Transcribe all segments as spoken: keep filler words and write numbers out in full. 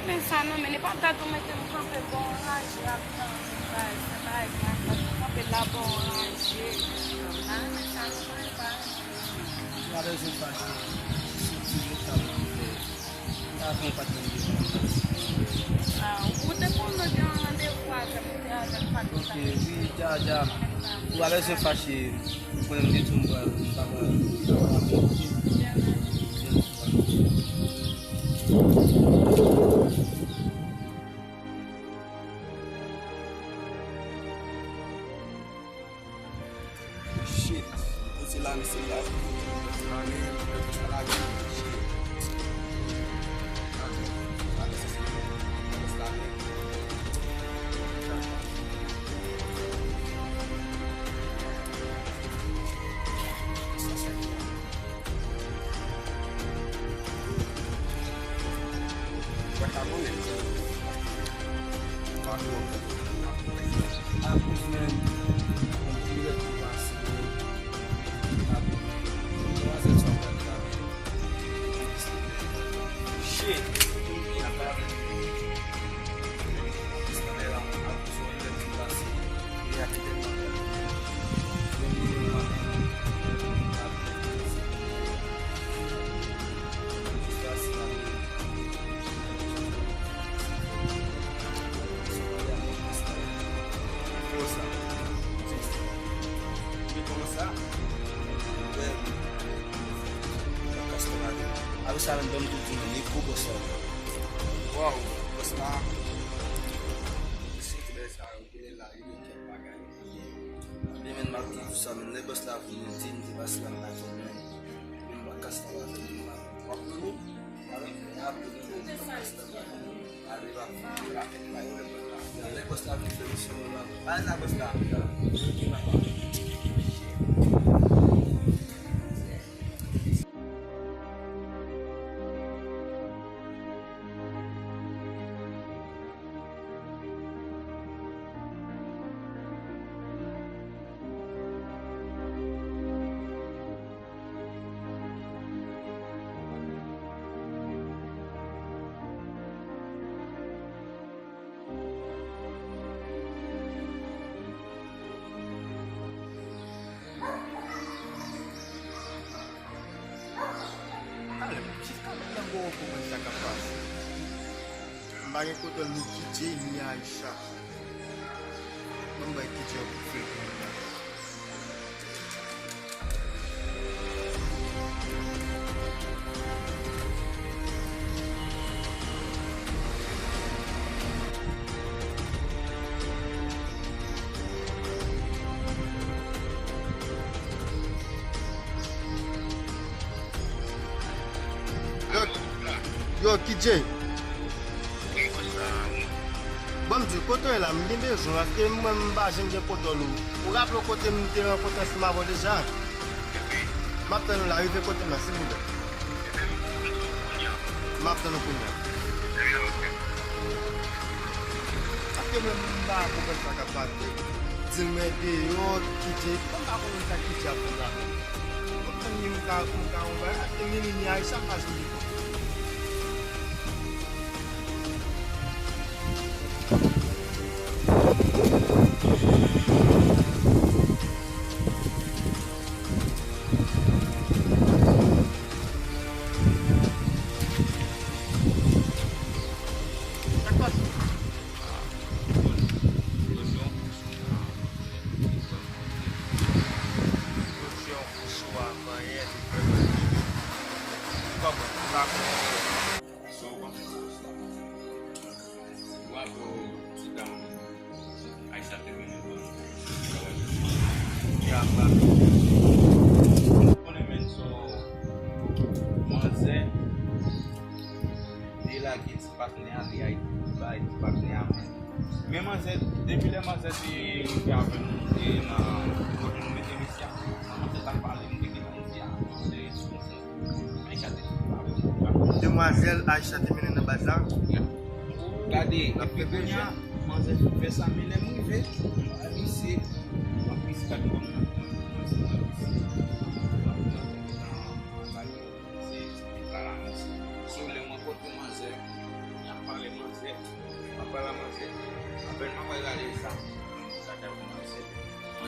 Men sa non, men li pa t dat ou mete m kanpe bò yon raje ap tann yon bagay, fè bagay, mwen pa t kanpe la bò yon raje. M pa renmen sa non, mwen pa renmen. Ou pa bezwen fache, se ti bout sa pou fè. Avan ou pa t menm gen kòb. Ah, ou te konn nou gen yon randevou avè m, ou te avè m pa t. Ok, wi, dja, dja. Ou pa bezwen fache. Ou konnen m te di w m pral, m pa pral. Shit. Kote la, mesye la? Lage, lage, shit. Lage, lage, sa se lage. Sa se Shit. Apre sa, menm ban m tou di nou, li gwo bòs la. Waw, bòs la. Mesye, ti bèl sa yo, genlè la, li gen kèk bagay. Li menm m ap di nou sa, menm lè bòs la vini, li di m te pase la, m pa jwenn mwen. Menm baka sa va vini la. W ap vini? W ap vini, menm baka sa va vini. Ale, w ap vini, w ap vini, w ap vini. Lè bòs la vini fè misyon, w ap vini. Ale la, bòs la. Ale, jiska mentnan m poko konprann sa k ap pase. M pa gen kote ni Kidje, ni Aisha. Ban m bay Kidje yon kout fil pou mwen. Yo, yo, Kidje. Bon, m di, kote w ye la? M gen bezwen w, paske mwen, m pa janm gen kontwòl ou. Ou raple w kote m te rankontre ansanm avè w deja? M ap tann ou la, rive kote m la, silvouplè. M ap tann ou kounye a. Paske mwen, m pa konprann sa k ap pase. Di l mwen deyò, Kidje. Mwen pa konprann sa Kidje ap fè la. Mwen konn li, m ka, m ka yon bagay, paske ni li ni Aisha, m pa janm gen kontwòl. Sa w panse sou sa? Ou raple w ti tan Aisha te mennen ban travay. Ki ap raple w. Ou konnen menm sa manzè te lage ti patnè a li a, bay ti patnè a mwen. Men manzè, depi lè manzè te rive avè nou, e nan kote nou mete mesye a, manzè t ap pale, nou te gentan di a, manzè, Aisha te sou pale. Demwazèl Aisha te mennen nan baz la. Gade, epi kounye a, manzè fin fè sa, men lè m rive, m wè misye, m ap misye gade kòm nan, se, se pa la misye. So, lè m rankontre manzè, y ap pale,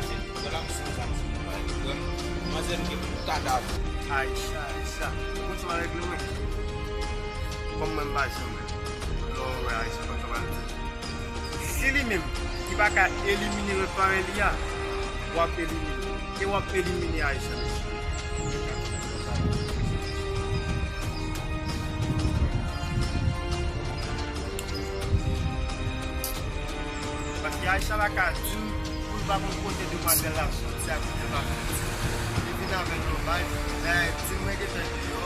pase li. Wè la, m san zam sou mwen, wè m, manzè m gen pou ta dav. Aisha, Aisha, ou konn sa m ap regle mwen? Kòm mwen m pa janm lè w wè Aisha konn sa w pral di. Si li menm, ki pa ka elimine lòt parèy li a, w ap elimine. E w ap elimine Aisha, mesye. Paske Aisha pa ka di m pou l pa konn kote demwazèl la soti ak kote l pa soti. Li vin avèk yon bay, dayè di m mwen gentan deyò,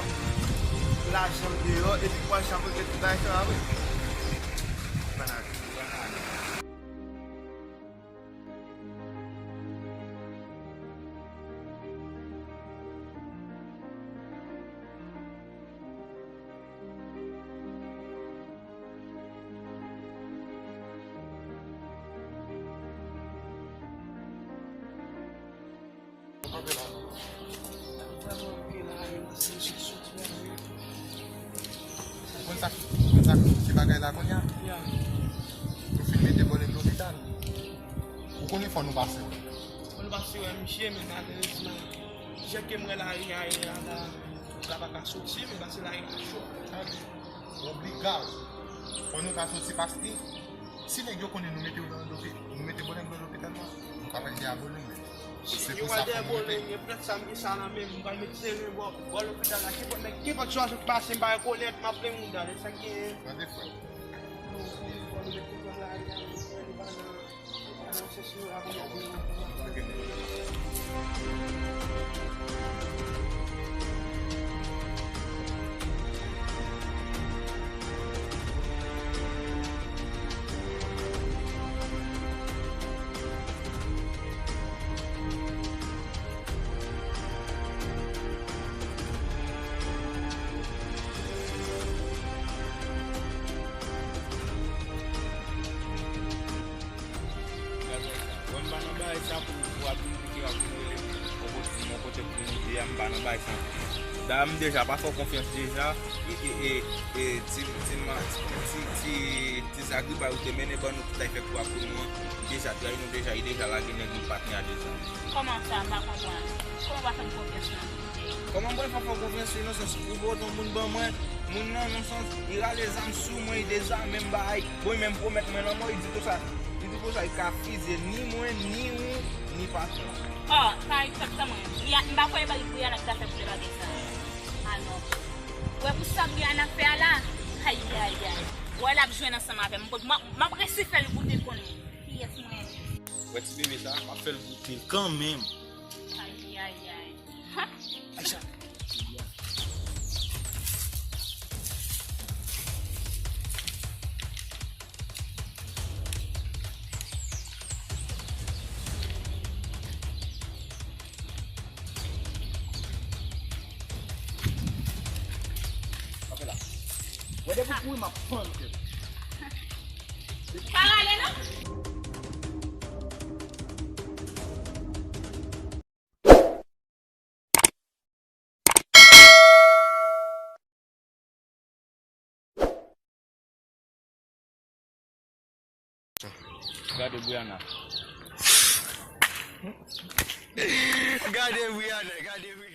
lajan m deyò, epi pou Aisha pote tout bagay sa yo vre. Banal. Ou konn sa, ou konn sa ki bagay la kounye a? Nou fin mete Bòlèt lopital. Ou konnen fò nou pase wè. Fò nou pase wè misye, men malerezman, jan ke m wè lari a ye a la, ou ka pa ka soti, men paske lari a cho. Obliga. Fò nou ka soti paske si nèg yo konnen nou mete yo nan lopi-, nou mete Bòlèt nan lopital la, nou ka pral dèyè Bòlèt, men se pou sa fò nou mete. Yo pral dèyè Bòlèt, men poutèt sa m gen sa nan men m, m pral met sere bò, bò lopital la, kenpòt nèg, kenpòt sa sot pase, m pa rekonèt, m ap plen mouda, e sa k genyen. Tande frè. Wè, m pa nan bagay sa pou, pou ap vin pike, ap vin rele m yon kote, yon kote pou m ide a, m pa nan bagay sa. Dayè, m deja pa fè w konfyans deja, e, e, e, e, ti, ti, ma-, ti, ti, ti zagribay ou te mennen ban nou pou t al fè kou a pou nou an, li deja trayi nou deja, li deja lage nèg nou patnè a deja. Kòman sa, m pa konprann? Kòman w pa fè m konfyans nan? Kòman mwen fè w fè konfyans li nan sans ou voye yon moun ban mwen, moun nan nan sans li rale zam sou mwen, li dezame m bay, bon li menm pwomèt mwen lanmò, li di konsa, li di konsa li ka fize ni mwen, ni ou, ni patwon. Oh, sa e fèt sa mwen. M pa kwè e bagay pou Yana ki ta fè pou bagay sa. Alò, wè pou sa Brianna fè a la, ayayay. Wè l ap jwenn ansanm avè m. M, m, m ap resi fè l goute l konnen kiyès mwen ye. Wè ti bebe sa, m ap fè l goute l kanmenm. Ayayay. Ha! Aisha. Kanpe la. Wè depi w kouri, m ap pann tèt. Pa rale non. Gade Brianna. Gade Brianna, gade Brianna.